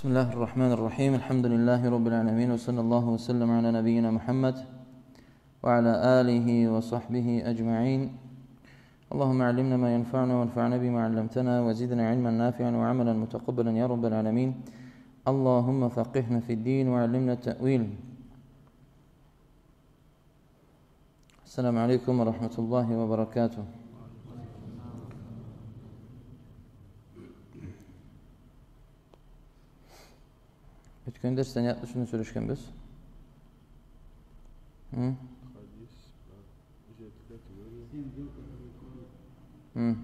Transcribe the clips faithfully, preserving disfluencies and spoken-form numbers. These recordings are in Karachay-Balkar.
بسم الله الرحمن الرحيم. الحمد لله رب العالمين، وصلى الله وسلم على نبينا محمد وعلى آله وصحبه أجمعين. اللهم علمنا ما ينفعنا وانفعنا بما علمتنا وزدنا علما نافعا وعملا متقبلا يا رب العالمين. اللهم فقهنا في الدين وعلمنا التأويل. السلام عليكم ورحمة الله وبركاته. Ётген дерсде не затны юсюнден сёлешгенбиз? Хы? Хы.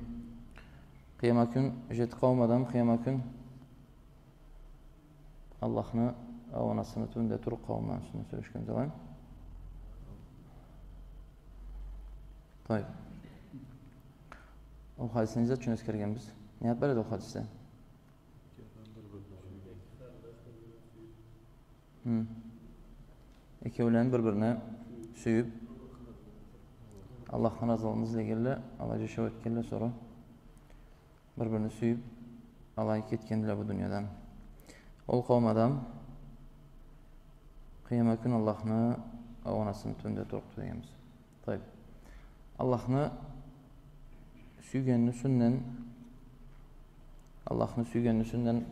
Къыямат кюн, жети къауум адам, къыямат кюн Аллахны ауанасыны тюбюнде турлукъ къауумланы юсюнден сёлешгенбиз, алай. Тайиб. Ол хадисни не зат ючюн эсгергенбиз? Не зат бар эди ол хадисде? Хы. Экеулен бир-бирине сюйюп, Аллахны разылыгъын излегенле, алай жашау этгенле, сора бир-бирин сюйюп, алай кетгендиле бу дуниядан. Ол къауум адам къыямат кюн Аллахны ауанасыны тюбюнде турлукъду дегенбиз. Тайиб. Аллахны сюйгенини юсюнден, Аллахны сюйгенини юсюнден,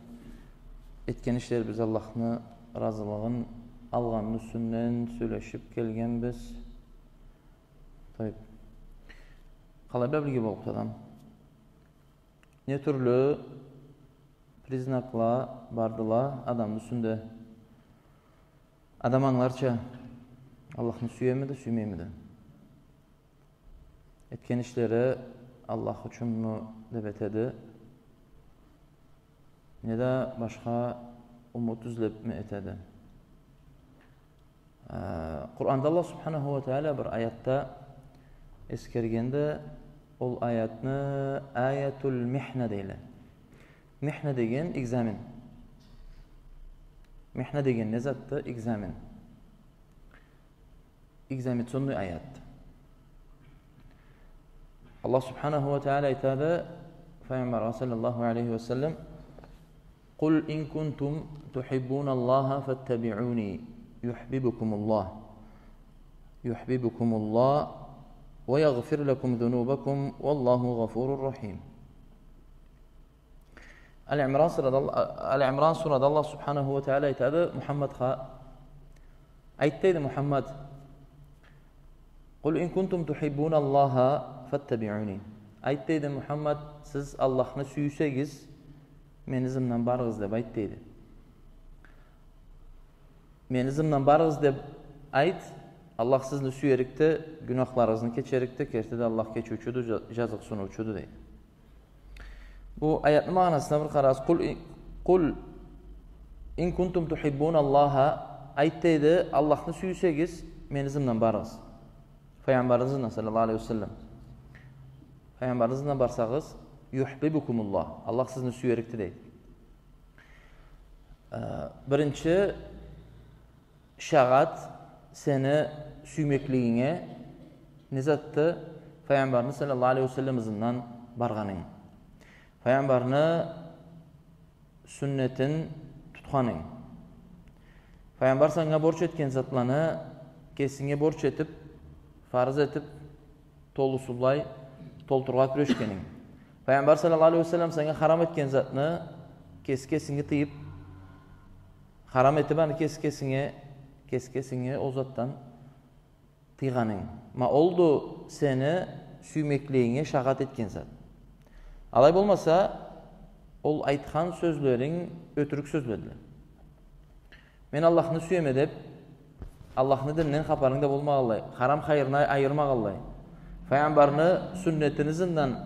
этген ишлерибиз Аллахны разылыгъын алгъаныны юсюнден сёлешип келгенбиз. Тайиб. Къалай бла билирге боллукъду адам? Не тюрлю признакла бардыла адамны юсюнде? Адам ангыларча, Аллахны сюемиди, сюймеймиди? Этген ишлери Аллах ючюнмю деп этеди, неда башха умут излепми этеди? Э, Къуранда Аллах субханаху уа тагъала бир аятда эсгергенди, ол аятны аятуль михна дейле. Михна деген экзамен. Михна деген не затды? Экзамен. Экзаменационный аят. Аллах субханаху уа тагъала айтады Файгъамбаргъа саллаллаху алейхи уа саллам: «قل إن كنتم تحبون الله فاتبعوني يحببكم الله، يحببكم الله ويغفر لكم ذنوبكم والله غفور رحيم». Али Имран сурада, Али Имран сурада Аллах субханаху уа тагъала айтады Мухаммадха, айт дейди, Мухаммад: «قل إن كنتم تحبون الله فاتبعوني». Айт дейди, Мухаммад, сиз Аллахны сюйсегиз, мени ызымдан барыгъыз деп айт дейди. Мени ызымдан барыгъыз деп айт, Аллах сизни сюерикди, гюнахларыгъызны кечерикди, керти да Аллах кечиучюдю, жа-, жазыкъсыныучуду, дейди. Бу аятны магъанасына бир къарагъыз. «قل إن، قل إن كنتم تحبون الله», айт дейди, Аллахны сюйсегиз, мени ызымдан барыгъыз. Файгъамбарны ызындан, саллаллаху алейхи уа саллам. Файгъамбарны ызындан барсагъыз, «يحببكم الله», Аллах сизни сюерикди, дейди. Э, биринчи шагъат сени сюймеклигинге не затды? Файгъамбарны саллаллаху алейхи уа саллам ызындан баргъанынг. Файгъамбарны сюннетин тутханынг. Файгъамбар санга борч этген затланы кесинге борч этип, фарыз этип, толусулай толтурургъа кюрешгенинг. Файгъамбар саллаллаху алейхи уа саллам санга харам этген затны кеси кесинге тыйып, харам этип, аны кеси кесинге, кеси кесинге ол затдан тыйгъанынг. Ма олду сени сюймеклигинге шагъат этген зат. Алай болмаса, ол айтхан сёзлеринг ётюрюк сёзледиле. Мен Аллахны сюеме деп, Аллахны дининден хапарынг да болмагъанлай, харам-хайырны айырмагъанлай, Файгъамбарны сюннетини ызындан,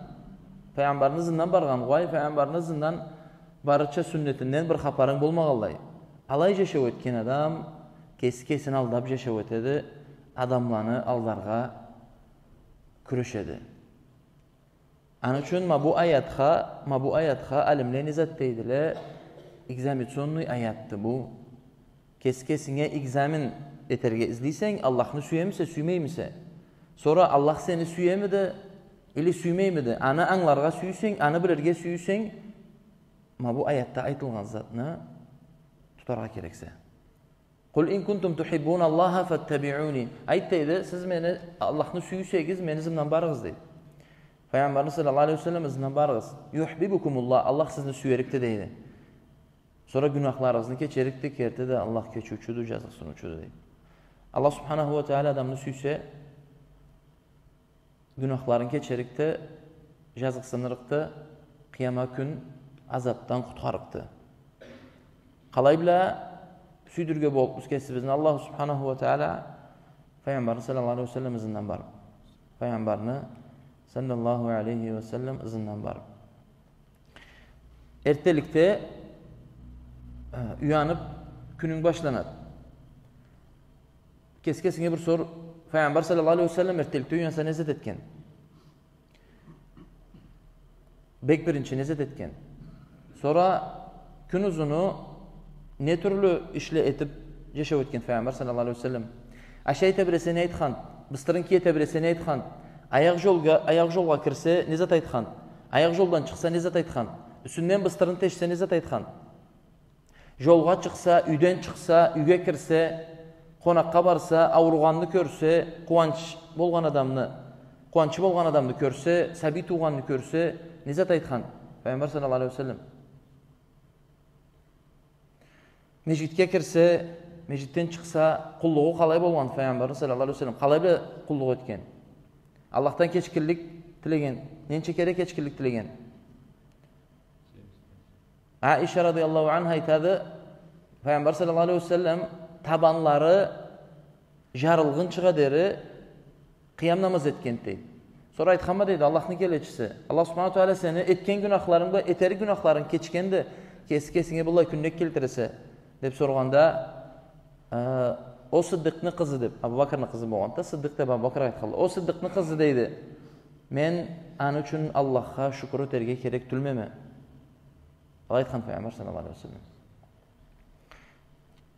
Файгъамбарны ызындан баргъан, угъай, Файгъамбарны ызындан барырча сюннетинден бир хапарынг болмагъанлай. Алай жашау этген адам кеси кесин алдап жашау этеди, адамланы алдаргъа кюрешеди. Аны ючюн ма бу аятха, ма бу аятха алимле не зат дейдиле? Экзаменационный аятды бу. Кеси кесинге экзамен этерге излейсенг, Аллахны сюемисе, сюймеймисе. Сора Аллах сени сюемиди или сюймеймиди? Аны ангыларгъа сюйсенг, аны билирге сюйсенг, ма бу аятда айтылгъан затны тутаргъа керексе. «Къул ин кунтум тухиббуналлаха фаттабиуни». Айт, дейди, сиз мени, Аллахны сюйсегиз, мени ызымдан барыгъыз, дейди. Файгъамбарны саллаллаху алейхи ва саллам ызындан барыгъыз. «Юхбибкумуллах», Аллах сизни сюерикди, дейди. Сора гюнахларыгъызны кечерикди, керти да Аллах кечиучюдю, жазыкъсыныучуду, дейди. Аллах субханаху ва тагъала адамны сюйсе, гюнахларын кечерикди, жазыкъсынырыкъды, къыяма кюн азапдан къутхарыкъды. Къалай бла сюйдюрюрге боллукъбуз кесибизни Аллаху субханаху ва тагъала? Файгъамбарны саллаллаху алейхи ва саллам ызындан барып. Файгъамбарны саллаллаху алейхи ва саллам ызындан барып. Эртденликде, э, уянып, кюнюнг башланады. Кеси кесинге бир сор, Файгъамбар саллаллаху алейхи ва саллам эртденликде уянса не зат этген? Бек биринчи не зат этген? Сора кюн узуну не тюрлю ишле этип жашау этген Файгъамбар саллаллаху алейхи ва саллам? Ашай тебиресе не айтхан? Быстырын кие тебиресе не айтхан? Аякъ жолгъа, аякъ жолгъа кирсе не зат айтхан? Аякъ жолдан чыкъса не зат айтхан? Юсюнден быстырын тешсе не зат айтхан? Жолгъа чыкъса, юйден чыкъса, юйге кирсе, къонакъгъа барса, ауругъанны кёрсе, къууанч болгъан адамны, къууанчы болгъан адамны кёрсе, сабий туугъанны кёрсе, не зат айтхан Файгъамбар саллаллаху алейхи ва саллам? Межгитге кирсе, межгитден чыкъса, къуллугъу къалай болгъан Файгъамбарны саллаллаху алейхи ва саллам? Къалай бир къуллукъ этген? Аллахдан кечгинлик тилеген. Ненча кере кечгинлик тилеген? Аиша радияллаху анха айтады, Файгъамбар саллаллаху алейхи ва саллам табанлары жарылгъынчыгъа дери къыям намаз этгенди, дейди. Сора айтханма, дейди, Аллахны келечиси, Аллах субханаху ва тагъала сени этген гюнахларынг бла этерик гюнахларынг кечгенди, кеси кесинге быллай кюнню келтиресе, деп соргъанда, э, о Сыддыкъны къызы деп, Абу Бакрны къызы болгъанды да, Сыддыкъ деп Абу Бакргъа айтханла. О Сыддыкъны къызы, дейди, мен аны ючюн Аллахха шукур этерге керек тюлмеме. Алай айтхан Файгъамбар саллаллаху алейхи ва саллам.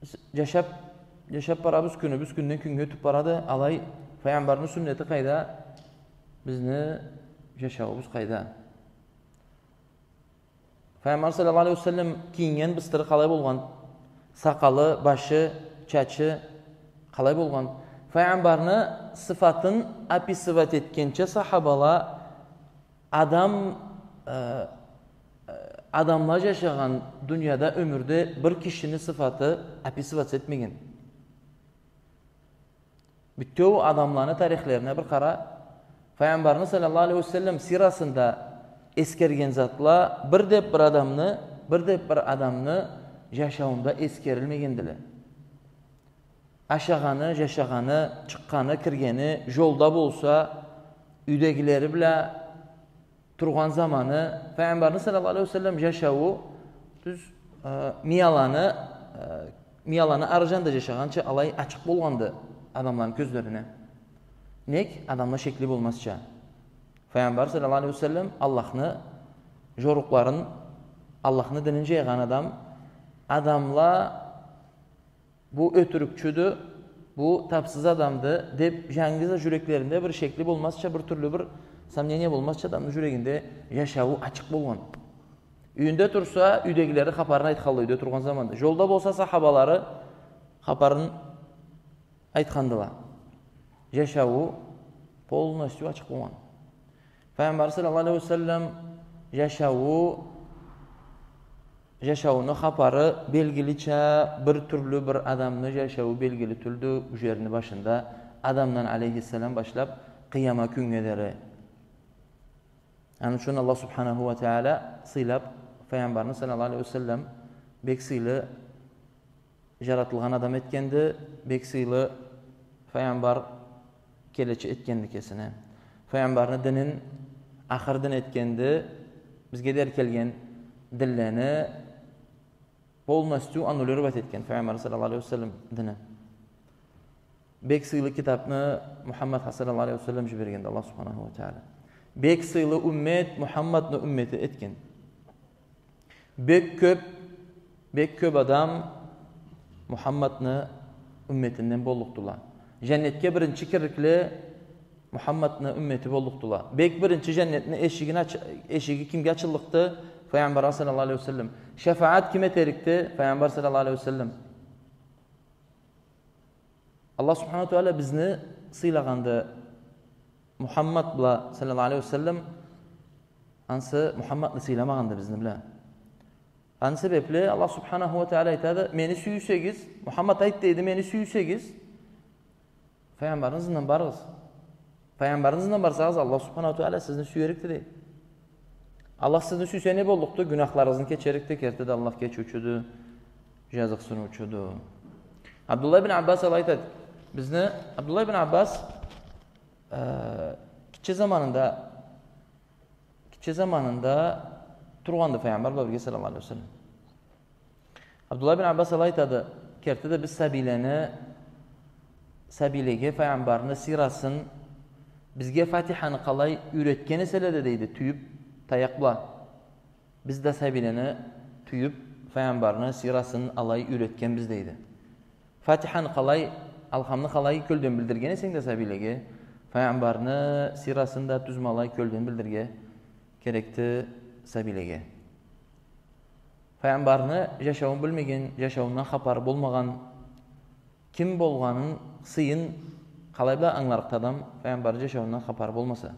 Биз жашап, жашап барабыз, кюнюбюз кюнден кюннге ётюп барады. Алай Файгъамбарны сюннети къайда, бизни жашауубуз къайда? Файгъамбар саллаллаху алейхи ва саллам кийинген быстыры къалай болгъан? Сакъалы, башы, чачы къалай болгъан? Файгъамбарны сыфатын описывать этгенча сахабала Адам, э, э, адамла жашагъан дунияда, ёмюрде бир кишини сыфаты описываться этмеген. Бютеу адамланы тарихлерине бир къара. Файгъамбарны саллаллаху алейхи ва саллам сирасында эсгерген затла бир да бир адамны, бир да бир адамны жашауунда эсгерилмегендиле. Ашагъаны, жашагъаны, чыкъгъаны, киргени, жолда болса, юйдегилери бла тургъан заманы, Файгъамбарны саллаллаху алейхи ва саллам жашауу, тюз, э, мияланы, э, мияланы ары жанында жашагъанча алай ачыкъ болгъанды адамланы кёзлерине. Нек? Адамла шекли болмазча. Файгъамбар саллаллаху алейхи ва саллам Аллахны жорукъларын, Аллахны динин жайгъан адам, адамла бу ётюрюкчюдю, бу тапсыз адамды деп, жангыз да жюреклеринде бир шекли болмазча, бир тюрлю бир сомнение болмазча, адамны жюрегинде жашауу ачыкъ болгъан. Юйюнде турса, юйдегилери хапарын айтханла, юйде тургъан заманда. Жолда болса, сахабалары хапарын айтхандыла. Жашауу полностью ачыкъ болгъан. Файгъамбар саллаллаху алейхи ва саллам жашауу, жашаууну хапары белгилича, бир тюрлю бир адамны жашауу белгили тюлдю, бу жерни башында Адамдан алейхиссалам башлап, къыяма кюннге дери. Аны ючюн Аллах субханаху ва тагъала сыйлап, Файгъамбарны саллаллаху алейхи ва саллам бек сыйлы жаратылгъан адам этгенди, бек сыйлы файгъамбар келечи этгенди кесине. Файгъамбарны динин ахыр дин этгенди, бизге дери келген динлени полностью аннулировать этген файгъамбар саллаллаху алейхи ва саллам дини. Бек сыйлы китапны Мухаммадха саллаллаху алейхи ва саллам жибергенди Аллах субханаху ва тагъала. Бек сыйлы уммет Мухаммадны уммети этген. Бек кёп, бек кёп адам Мухаммадны умметинден боллукъдула. Жаннетге биринчи кирликле Мухаммадны уммети боллукъдула. Бек биринчи жаннетни эшигин ач-, эшиги кимге ачыллыкъды? Файгъамбаргъа саллаллаху алейхи ва саллам. Шафаат ким этерикди? Файгъамбар саллаллаху алейхи ва саллам. Аллах субханаху ва тагъала бизни сыйлагъанды Мухаммад бла саллаллаху алейхи ва саллам, ансы Мухаммадны сыйламагъанды бизни бла. Аны себепли Аллах субханаху ва тагъала айтады: «Мени сюйсегиз», Мухаммад айт дейди, «мени сюйсегиз, файгъамбарны ызындан барыгъыз. Файгъамбарны ызындан барсагъыз, Аллах субханаху ва тагъала сизни сюерикди», дейди. Аллах сизни сюйсе не боллукъду? Гюнахларыгъызны кечерикди, керти да Аллах кечиучюдю, жазыкъсыныучуду. Абдуллах ибн Аббас алай айтады. Бизни Абдуллах ибн Аббас, э, гитче заманында, гитче заманында тургъанды Файгъамбар бла бирге саллаллаху алейхи ва саллам. Абдуллах ибн Аббас алай айтады, керти да биз сабийлени, сабийлеге Файгъамбарны сирасын, бизге Фатиханы къалай юйретген эселе да, дейди, тюйюп, таякъ бла. Биз да сабийлени тюйюп, Файгъамбарны сирасын алай юйретгенбиз, дейди. Фатиханы къалай, Алхамны къалай кёлден билдирген эсенг да сабийлеге, Файгъамбарны сирасын да тюзюм алай кёлден билдирирге керекди сабийлеге. Файгъамбарны жашауун билмеген, жашауундан хапары болмагъан, ким болгъанын, сыйын къалай бла ангыларыкъды адам, Файгъамбарны жашауундан хапары болмаса?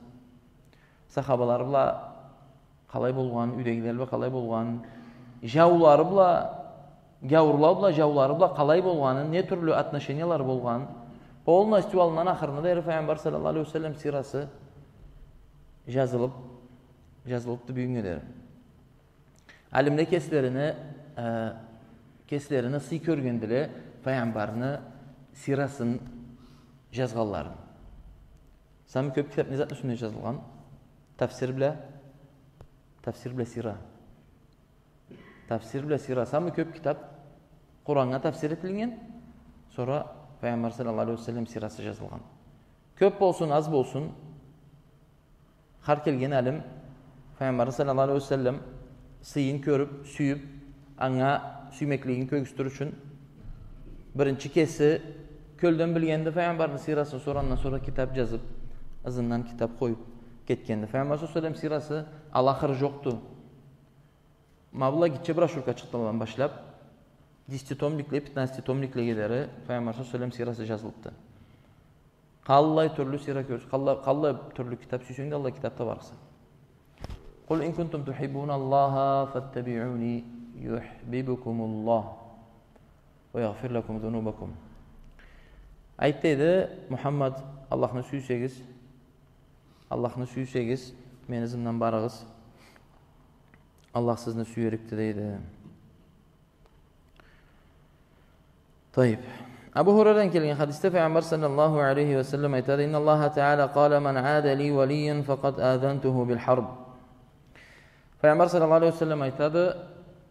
Сахабалары бла къалай болгъан, юйдегилери бла къалай болгъан, жаулары бла, гяуурла бла, жаулары бла къалай болгъаны, не тюрлю отношениялары болгъан, полностью аллындан ахырына дери Файгъамбар саллаллаху алейхи ва саллам сирасы жазылып, жазылыпды бюгюннге дери. Алимле кеслерине, э, кеслерине сый кёргендиле Файгъамбарны сирасын жазгъанларын. Самый кёп китап не затны юсюнде жазылгъан? Тафсир бла, тафсир бла сира. Тафсир бла сира. Самый кёп китап Къураннга тафсир этилген, сора Файгъамбар саллаллаху алейхи ва саллам сирасы жазылгъан. Кёп болсун, аз болсун, хар келген алим Файгъамбарны саллаллаху алейхи ва саллам сыйын кёрюп, сюйюп, анга сюймеклигин кёргюзтюр ючюн, биринчи кеси кёлден билгенди Файгъамбарны сирасын, сора андан сора китап жазып, ызындан китап къоюп кетгенди. Файгъамбар саллаллаху алейхи ва саллам сирасы алахыры жокъду. Ма былай гитче брошюрка чыкъгъандан башлап, десятитомникле, пятнадцатитомниклеге дери Файгъамбар саллаллаху алейхи ва саллам сирасы жазылыпды. Къаллай тюрлю сира кёрсе, къаллай, къаллай тюрлю китап сюйсенг да, аллай китап табарыкъса. «قل إن كنتم تحبون الله فاتبعوني يحببكم الله ويغفر لكم ذنوبكم». Айт, дейди, Мухаммад, Аллахны сюйсегиз, Аллахны сюйсегиз, мени ызымдан барыгъыз. Аллах сизни сюерикди, дейди. Тайиб. Абу Хурайрадан келген хадисде Файгъамбар саллаллаху алейхи ва саллам айтады: «إن الله تعالى قال: من عادى لي وليا فقد آذنته بالحرب». Файгъамбар саллаллаху алейхи ва саллам айтады,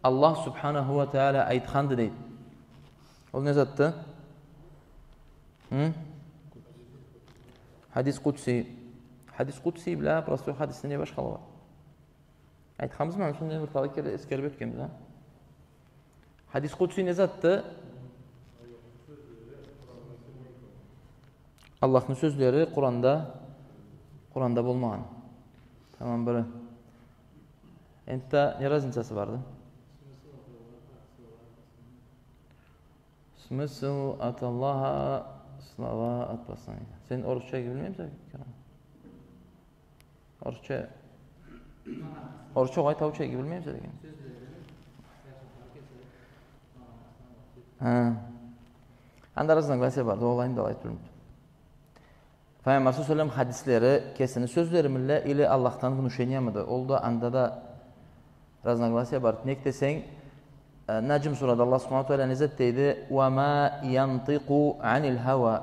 Аллах субханаху ва тагъала айтханды, дейди. Ол не затды? Хы? Хадис къудси. Хадис къудси бла простой хадисни не башхалыгъы бар? Айтханбызмы, аны юсюнде бир талай кере эсгерип ётгенбиз, а? Хадис къудси не затды? Аллахны сёзлери Къуранда, Къуранда болмагъан. Тамам, бири. Энтда не разницасы барды? Смысл от Аллаха слова от посланника. Сен орусча иги билмеймисе, Керим? Орусча, орусча огъай, таучагъа билмеймисе деген. Ха. Анда разногласия барды, ол алай да, алай тюлдю. Файгъамбар саллаллаху алейхи ва саллам хадислери кесини сёзлеримиди или Аллахдан внушениемиди? Ол да, анда да разногласия бар. Нек десенг, э, Наджм сурада Аллах субханаху ва тагъала не зат дейди? «وما ينطق عن الهوى».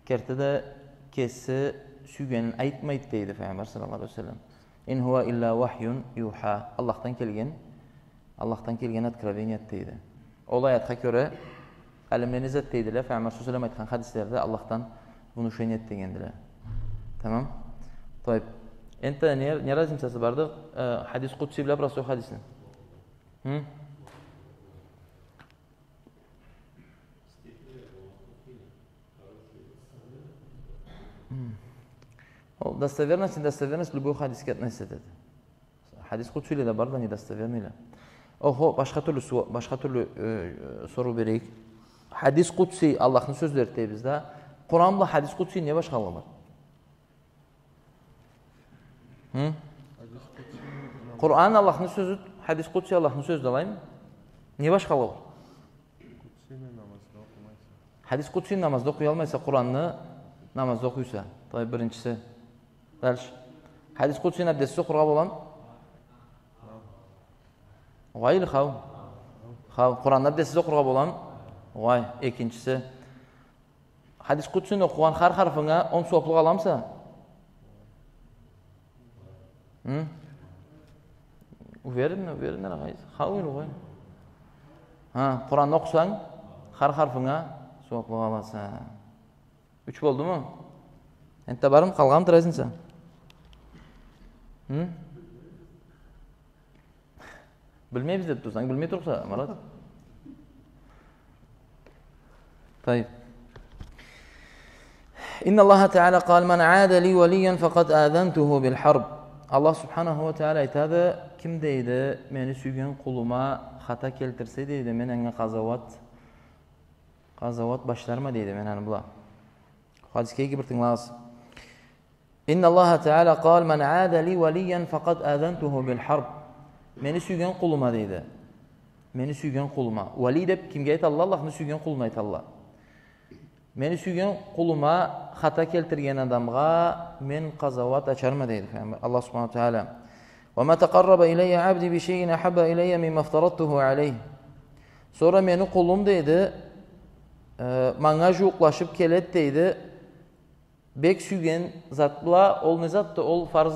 Керти да кеси сюйгенин айтмайды, дейди Файгъамбар саллаллаху алейхи ва саллам. «إن هو إلا وحي يوحى». Аллахдан келген, Аллахдан келген откровение дейди. Ол аятха кёре, алимле не зат дейдиле, Файгъамбар саллаллаху алейхи ва саллам айтхан хадислерде Аллахдан внушение дегендиле. Тамам. Тайиб. Энтда не, не разницасы барды, э, хадис къудси бла простой хадисни? Хы? Хы. Ол достоверность, недостоверность любой хадисге относится этеди. Хадис къудсийле да бар да, недостоверныйле. Охо, башха тюрлю су-, башха тюрлю, э, соруу берейик. Хадис къудси Аллахны сёзлери дейбиз да. Къуран бла хадис къудси не башхалыгъы бар? Хы? Къуран Аллахны сёзю, хадис къудси Аллахны сёзю да, алаймы? Не башхалыгъы бар? Хадис къудсини намазда окъуялмайса, Къуранны намазда окъуйса. Тайиб, биринчиси. Дальше. Хадис къудсини абдессиз окъургъа боламы? Угъай или хау? Хау. Къуранны абдессиз окъургъа боламы? Угъай. Экинчиси. Хадис къудсини окъугъан хар харфынга он сууаблыкъ аламыса? Хы? Уверен, уверен, агъай. Хау или угъай? Ха, Къуранны окъусанг, хар харфынга сууаблыкъ аласа. Юч болдуму? Энтда бармы, къалгъанмыды разница? Хы? Билмейбиз деб турсанг, билмей турукъса, Марат. Тайиб. إن الله تعالى قال: من عادى لي وليا فقد آذنته بالحرب. Аллах субханаху уа тагъала айтады, ким, дейди, мени сюйген къулума хата келтирсе, дейди, мен анга къазауат, къазауат башларма, дейди, мен аны бла. Хадисге иги бир тынгылагъыз. إن الله تعالى قال: من عادى لي وليا فقد آذنته بالحرب. Мени сюйген къулума, дейди. Мени сюйген къулума. Уали деб кимге айталла? Аллахны сюйген къулуна айталла. Мени сюйген къулума хата келтирген адамгъа мен къазауат ачарма, дейди Пайгъамбар, Аллах субханаху уа тагъала. وما تقرب إلي عبدي بشيء أحب إلي مما افترضته عليه. Сора мени къулум, дейди, э, манга жууукълашыб келед, дейди, бек сюйген зат бла, ол не затды? Ол фарз,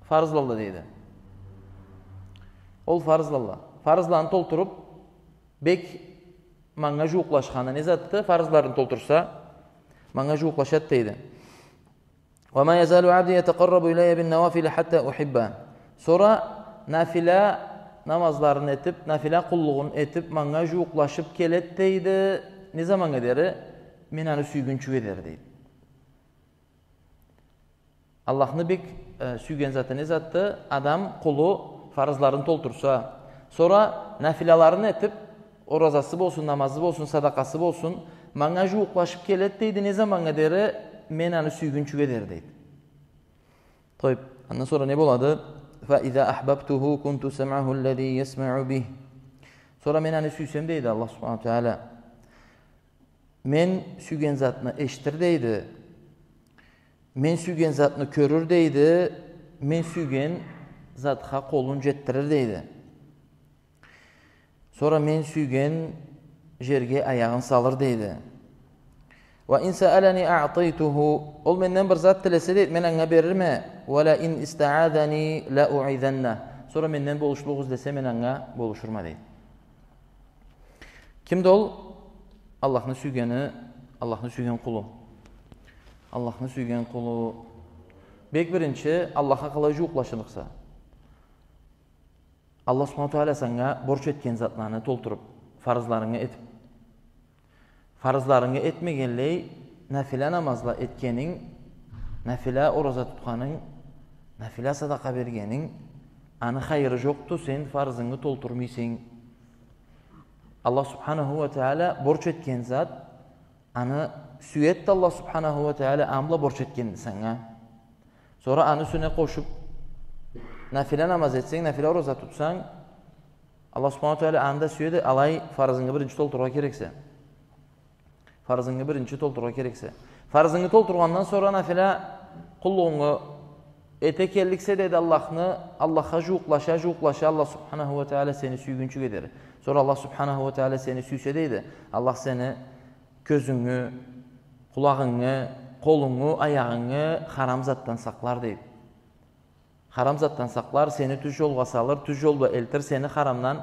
фарзлалла, дейди. Ол фарзлалла. Фарзланы толтуруб, бек манга жууукълашханы не затды? Фарзларын толтурса, манга жууукълашад, дейди. وما يزال عبدي يتقرب إلي بالنوافل حتى أحبه. Сора нафила намазларын этиб, нафила къуллугъун этиб, манга жууукълашыб келед, дейди. Не заманнга дери? Мен аны сюйгюнчюге дери, дейди. Аллахны бек, э, сюйген заты не затды? Адам, къулу фарзларын толтурса, сора нафилаларын этиб, оразасы болсун, намазы болсун, садакъасы болсун, манга жууукълашыб келед, дейди, не заманнга дери? Мен аны сюйгюнчюге дери, дейди. Тойиб, андан сора не болады? فإذا أحببته كنت سمعه الذي يسمع به. Сора мен аны сюйсем, дейди Аллах субханаху уа тагъала, мен сюйген затны эшитир, дейди. Мен сюйген затны кёрюр, дейди. Мен сюйген затха къолун жетдирир, дейди. Сора мен сюйген жерге аягъын салыр, дейди. وإن سألني أعطيته. Ол менден бир зат тилесе, дейди, мен анга берирме. ولئن استعاذني لأعيذنه. Сора менден болушлукъ излесе, мен анга болушурма, дейди. Кимди ол? Аллахны сюйгени, Аллахны сюйген къулу. Аллахны сюйген къулу. Бек биринчи, Аллахха къалай жууукълашырыкъса? Аллах субханаху уа тагъала санга борч этген затланы толтуруб, фарызларынгы этиб. Фарызларынгы этмегенлей, нафила намазла этгенинг, нафила ораза тутханынг, нафила садакъа бергенинг, аны хайыры жокъду, сен фарызынгы толтурмай эсенг. Аллах субханаху уа тагъала борч этген зат, аны сюеди Аллах субханаху уа тагъала, аны бла борч этгенди санга. Сора аны юсюне къошуб, нафила намаз этсенг, нафила ораза тутсанг, Аллах субханаху уа тагъала аны да сюеди, алай фарызынгы биринчи толтурургъа керексе. Фарызынгы биринчи толтурургъа керексе. Фарызынгы толтургъандан сора нафила къуллугъунгу эте келликсе, дейди, Аллахны, Аллахха жууукълаша, жууукълаша, Аллах субханаху уа тагъала сени сюйгюнчюге дери. Сора Аллах субханаху уа тагъала сени сюйсе, дейди, Аллах сени кёзюнгю, къулагъынгы, къолунгу, аягъынгы харам затдан сакълар, дейди. Харам затдан сакълар, сени тюз жолгъа салыр, тюз жолда элтир сени харамдан,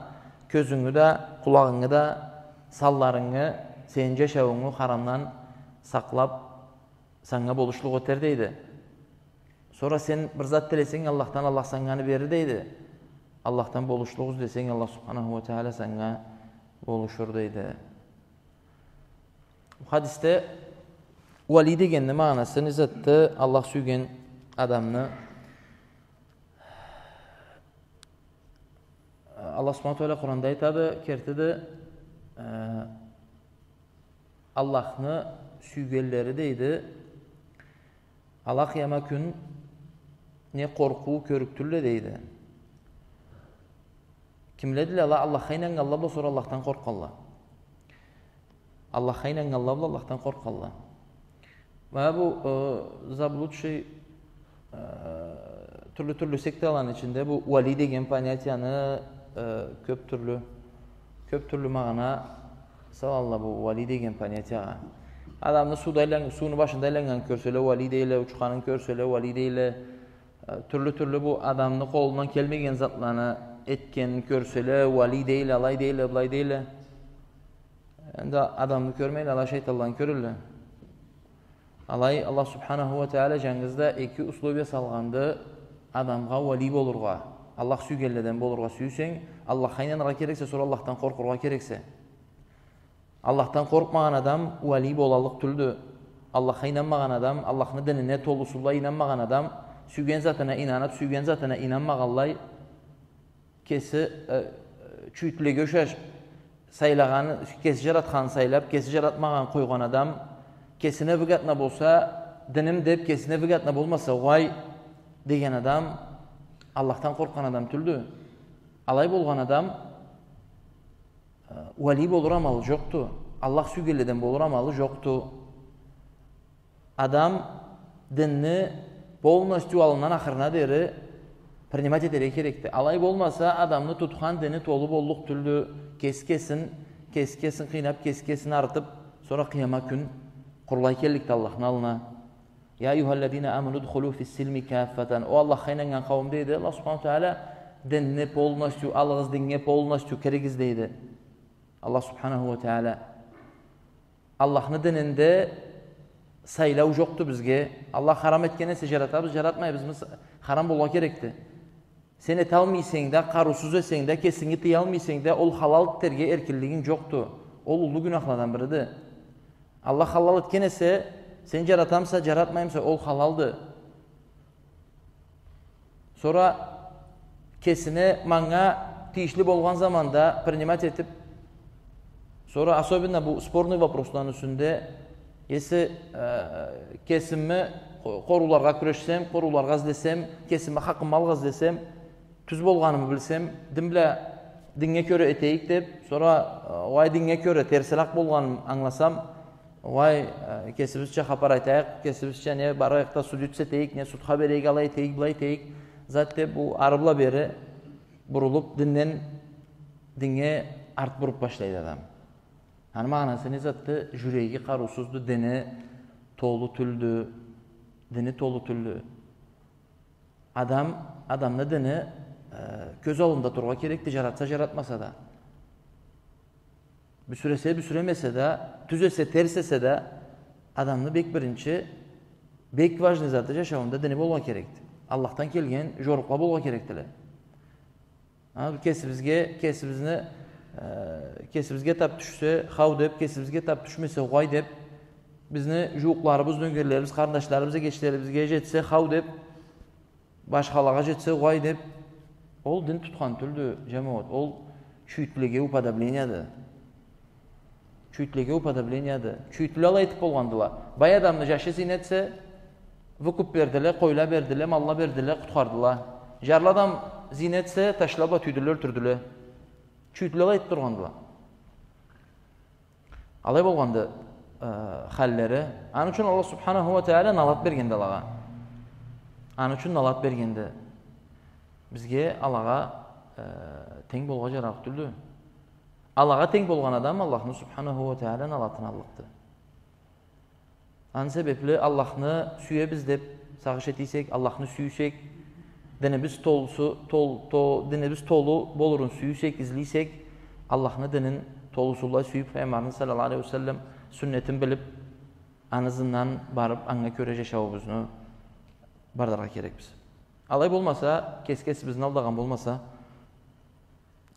кёзюнгю да, къулагъынгы да, санларынгы, сени жашауунгу харамдан сакълаб, санга болушлукъ этер, дейди. Сора сен бир зат тилесенг Аллахдан, Аллах санга аны берир, дейди. Аллахдан болушлукъ излесенг, Аллах субханаху уа тагъала санга болушур, дейди. Бу хадисде уали дегенни магъанасы не затды? Аллах сюйген адамны Аллах Субханаху Тагъала Къуранда айтады, кертиди, э, Аллахны сюйгенлери, дейди, ала Къыяма кюн не къоркъуу кёрюкдюлле, дейди. Кимледиле ала? Аллахха ийнаннганла бла сора Аллахдан къоркъгъанла. Аллахха ийнаннганла бла Аллахдан къоркъгъанла. Ма бу, э, заблудший, э, тюрлю-тюрлю секталаны ичинде бу уали деген понятияны, э, кёп тюрлю, кёп тюрлю магъана салалла бу уали деген понятиягъа. Адамны сууда айлан-, сууну башында айланнганын кёрселе, уали дейле, учханын кёрселе, уали дейле. Э, тюрлю-тюрлю бу адамны къолундан келмеген затланы этгенин кёрселе, уали дейле, алай дейле, былай дейле. Энди адамны кёрмейле, ала шайтанланы кёрелле. Алай Аллах Субханаху уа Тагъала жангыз да эки условия салгъанды адамгъа уали болургъа. Аллах сюйгенледен болургъа сюйсенг, Аллахха ийнаныргъа керексе, сора Аллахдан къоркъургъа керексе. Аллахдан къоркъмагъан адам уали болаллыкъ тюлдю. Аллахха ийнанмагъан адам, Аллахны динине толусулай ийнанмагъан адам, сюйген затына ийнанып, сюйген затына ийнанмагъанлай, кеси, э, чюйютлеге ушаш сайлагъанын, кеси жаратханын сайлап, кеси жаратмагъанын къойгъан адам, кесине выгодно болса, диним деп, кесине выгодно болмаса, угъай деген адам Аллахдан къоркъгъан адам тюлдю. Алай болгъан адам, э, уали болур амалы жокъду. Аллах сюйгенледен болур амалы жокъду. Адам динни полностью аллындан ахырына дери принимать этерге керекди. Алай болмаса, адамны тутхан дини толу боллукъ тюлдю. Кеси кесин, кеси кесин къыйнап, кеси кесин арытып, сора Къыяма кюн къурулай келликди Аллахны аллына. «Я айюхаллазина аману дхулу фис-силми каффатан». О Аллахха ийнаннган къауум, дейди Аллах Субханаху уа Тагъала, динни полностью алыгъыз, динге полностью киригиз, дейди Аллах Субханаху уа Тагъала. Аллахны дининде сайлау жокъду бизге. Аллах харам этген эсе, жаратабыз, жаратмайбызмы, с-, харам болургъа керекди. Сен эталмайсанг да, къарыусуз эсенг да, кесинги тыялмайсанг да, ол халал этерге эркинлигинг жокъду. Ол уллу гюнахладан бириди. Аллах халал этген эсе, сен жаратамыса, жаратмаймыса, ол халалды. Сора кесине, манга тийишли болгъан заманда принимать этип, сора особенно бу спорный вопросланы юсюнде, если, э, кесими къо-, къорууларгъа кюрешсем, къорууларгъа излесем, кесими хакъымы алгъа излесем, тюз болгъанымы билсем, дин бла, динге кёре этейик деп, сора, э, угъай, динге кёре терсирек болгъанын ангыласам, угъай, э, кесибизча хапар айтайыкъ, кесибизча не барайыкъ да судиться этейик, не судха берейик, алай этейик, былай этейик, зат деп, бу ары бла бери бурулуп, динден, динге арт буруп башлайды адам. Аны магъанасы не затды? Жюреги къарыусузду, дини толу тюлдю, дини толу тюлдю. Адам, адамны дини, э, кёз аллында турургъа керекди, жаратса, жаратмаса да. Бюсюресе, бюсюремесе да, тюз эсе, терс эсе да, адамны бек биринчи, бек важный заты жашауунда дини болургъа керекди. Аллахдан келген жорукъла болургъа керекдиле. А, кесибизге, кесибизни, э, кесибизге тап тюшсе, хау деп, кесибизге тап тюшмесе, угъай деп, бизни жууукъларыбыз, нёгерлерибиз, къарындашларыбыз, эгечлерибизге жетсе, хау деп, башхалагъа жетсе, угъай деп, ол дин тутхан тюлдю, жамауат. Ол чюйютлеге уподобленияды. Чюйютлеге уподобленияды. Чюйютлю алай этип болгъандыла. Бай адамны жашы зина этсе, выкуп бердиле, къойла бердиле, малла бердиле, къутхардыла. Жарлы адам зина этсе, ташла бла тюйдюле, ёлтюрдюле. Чюйютлю алай этип тургъандыла. Алай болгъанды, э, халлери. Аны ючюн Аллах Субханаху уа Тагъала налат бергенди алагъа. Аны ючюн налат бергенди. Бизге алагъа, э, тенг болгъа жарарыкъ тюлдю. Алагъа тенг болгъан адам Аллахны Субханаху уа Тагъала налатын аллыкъды. Аны себепли Аллахны сюебиз деп сагъыш этсек, Аллахны сюйсек, динибиз толусу, тол-, то-, динибиз толу болурун сюйсек, излесек, Аллахны динин толусулай сюйюп, Пайгъамбарны саллаллаху алейхи уа саллам сюннетин билип, аны ызындан барып, анга кёре жашауубузну барыргъа керекбиз. Алай болмаса, кес-, кесибизни алдагъан болмаса,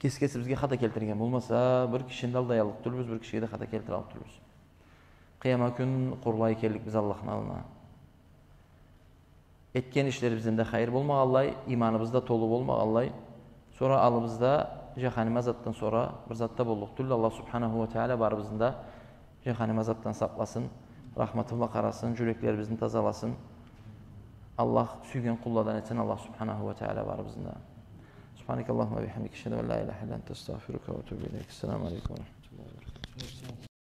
кес-, кесибизге хата келтирген болмаса, бир кишини да алдаяллыкъ тюлбюз, бир кишиге да хата келтираллыкъ тюлбюз. Къыяма кюн къурулай келликбиз Аллахны аллына. Этген ишлерибизден да хайыр болмагъанлай, иманыбыз да толу болмагъанлай, сора аллыбызда Жаханим азапдан сора бир зат да боллукъ тюлдю. Аллах субханаху уа тагъала барыбызны да жаханим азапдан сакъласын, рахматы бла къарасын, жюреклерибизни тазаласын. Аллах сюйген къулладан этсин Аллах субханаху уа тагъала барыбызны да. سبحانك اللهم وبحمدك، أشهد أن لا إله إلا أنت، أستغفرك وأتوب إليك. السلام عليكم ورحمة الله وبركاته.